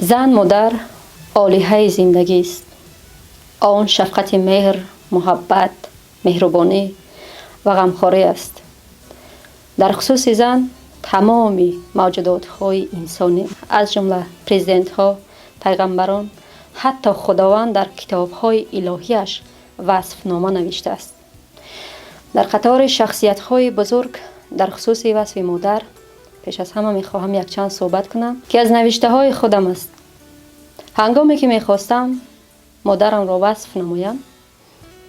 Зан, модар олиҳаи зиндагист. Он шафқати, меҳр, муҳаббат, меҳрубонӣ ва ғамхорӣ аст. Дар хусуси зан тамоми мавҷудотҳои инсонӣ, аз ҷумла президентҳо, пайғамбарон, ҳатто Худованд дар китобҳои илоҳияш васфнома навиштааст. Дар қатори шахсиятҳои бузург дар хусуси васфи модар пеш аз ҳама мехоҳам якчанд суҳбат кунам, ки аз навиштаҳои худам аст. Ҳангоме ки мехостам модарамро васф намоям,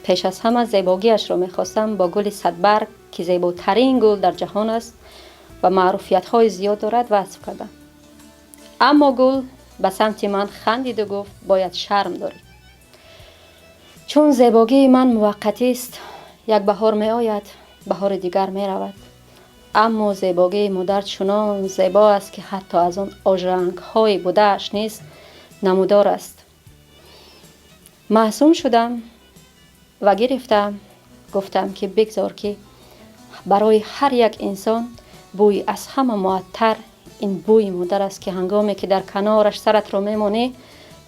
пеш аз ҳама зебогиашро мехостам бо гули садбарг, ки зеботарин гул дар ҷаҳон аст ва маъруфиятҳои зиёд дорад, васф кардам. Аммо гул ба самти ман хандиду гуфт: «Бояд шарм дорӣ, чун зебогии ман муваққатист. Як баҳор меояд, баҳори дигар меравад. Аммо зебогии модар чунон зебо аст, ки ҳатто аз он ожрангҳои будааш низ намудор аст». Маъсум шудам ва гирифтам, гуфтам, ки бигзор, ки барои ҳар як инсон бӯи аз ҳама муаттар ин бӯи модар аст, ки ҳангоме ки дар канораш саратро мемонӣ,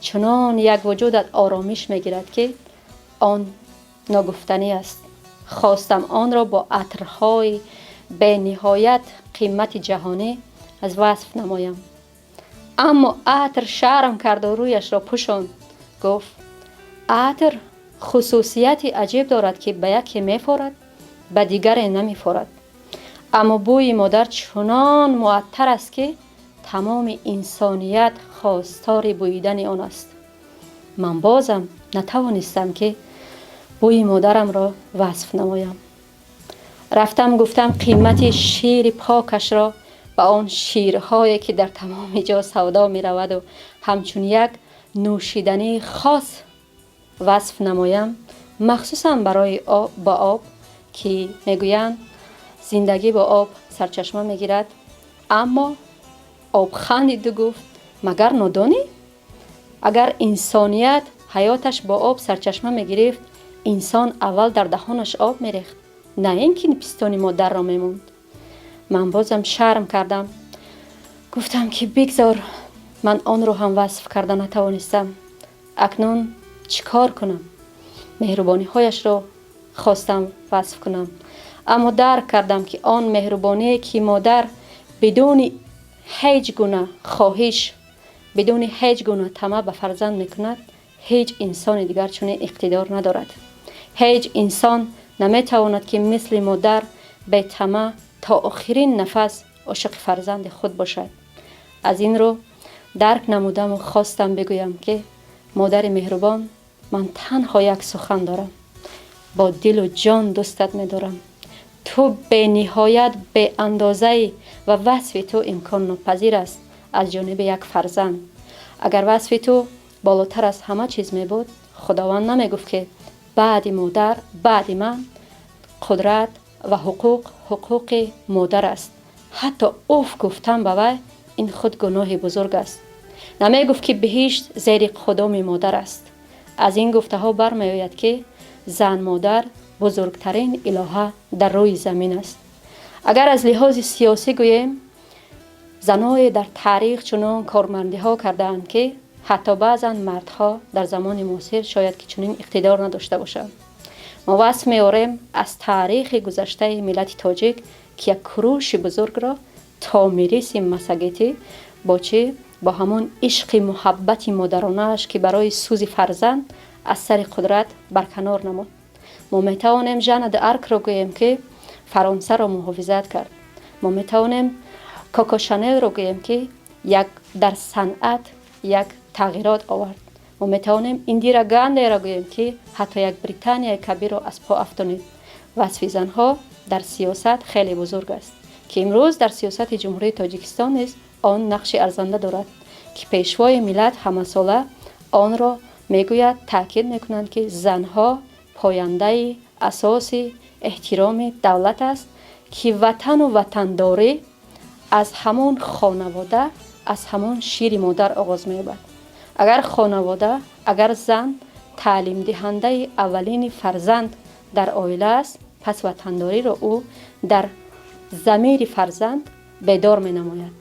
чунон як вуҷудат оромиш мегирад, ки он ногуфтанӣ аст. Хостам онро бо атрҳои бениҳоят қимати ҷаҳонӣ аз васф намоям, аммо атр шарм карду рӯяшро пӯшонд. Гуфт: «Атр хусусияти аҷиб дорад, ки ба яке мефорад, ба дигаре намефорад. Аммо бӯи модар чунон муаттар аст, ки тамоми инсоният хостори бӯидани он аст». Ман бозам натавонистам, ки бӯи модарамро васф намоям. Рафтам, гуфтам қимати шири покашро ба он ширҳое, ки дар тамоми ҷо савдо мераваду ҳамчун як нӯшидании хос васф намоям, махсусан барои ба об, ки мегӯянд, зиндагӣ бо об сарчашма мегирад. Аммо об хандиду гуфт: «Магар нодонӣ? Агар инсоният ҳаёташ бо об сарчашма мегирифт, инсон аввал дар даҳонаш об мерехт, на ин ки пистони модарро мемонд». Ман бозам шарм кардам, гуфтам, ки бигзор, ман онро ҳам васф карда натавонистам. Акнун чӣ кор кунам? Меҳрубониҳояшро хостам васф кунам, аммо дарк кардам, ки он меҳрубоние, ки модар бидуни ҳеҷ гуна хоҳиш, бидуни ҳеҷ гуна тамаъ ба фарзанд мекунад, ҳеҷ инсони дигар чунин иқтидор надорад. Ҳеҷ инсон наметавонад, ки мисли модар бетамаъ то охирин нафас ошиқи фарзанди худ бошад. Аз ин рӯ дарк намудаму хостам бигӯям, ки модари меҳрубон, ман танҳо як сухан дорам: бо дилу ҷон дӯстат медорам. Ту бениҳоят, беандозаӣ ва васфи ту имконнопазир аст аз ҷониби як фарзанд. Агар васфи ту болотар аз ҳама чиз мебуд, Худованд намегуфт, ки баъди модар, баъди ман қудрат ва ҳуқуқ ҳуқуқи модар аст. Ҳатто уф гуфтан ба вай ин худ гуноҳи бузург аст. Намегуфт, ки биҳишт зери қудуми модар аст. Аз ин гуфтаҳо бармеояд, ки зан, модар бузургтарин илоҳа дар рӯи замин аст. Агар аз лиҳози сиёсӣ гӯем, заное дар таърих чунон кормандиҳо кардаанд, ки ҳатто баъзан мардҳо дар замони муосир шояд ки чунин иқтидор надошта бошанд. Мо васф меорем аз таърихи гузаштаи миллати тоҷик, ки як Куруши бузургро Томириси Массагетӣ бо чӣ, бо ҳамон ишқи муҳаббати модаронааш, ки барои сӯзи фарзанд аз сари қудрат барканор намуд. Мо метавонем Жанна д'Аркро гӯем, ки Фаронсаро муҳофизат кард. Мо метавонем Коко Шанелро гӯем, ки як дар санъат як тағйирот овард. Мо метавонем Индира Гандиро гӯем, ки ҳатто як Британияи Кабирро аз по афтонид. Васфи занҳо дар сиёсат хеле бузург аст, ки имрӯз дар сиёсати Ҷумҳурии Тоҷикистон низ он нақши арзанда дорад, ки Пешвои миллат ҳамасола онро мегӯяд, таъкид мекунанд, ки занҳо пояндаи асоси эҳтироми давлат аст, ки ватану ватандорӣ аз ҳамон хонавода, аз ҳамон шири модар оғоз меёбад. Агар хонавода, агар зан таълимдиҳандаи аввалини фарзанд дар оила аст, пас ватандориро ӯ дар замири фарзанд бедор менамояд.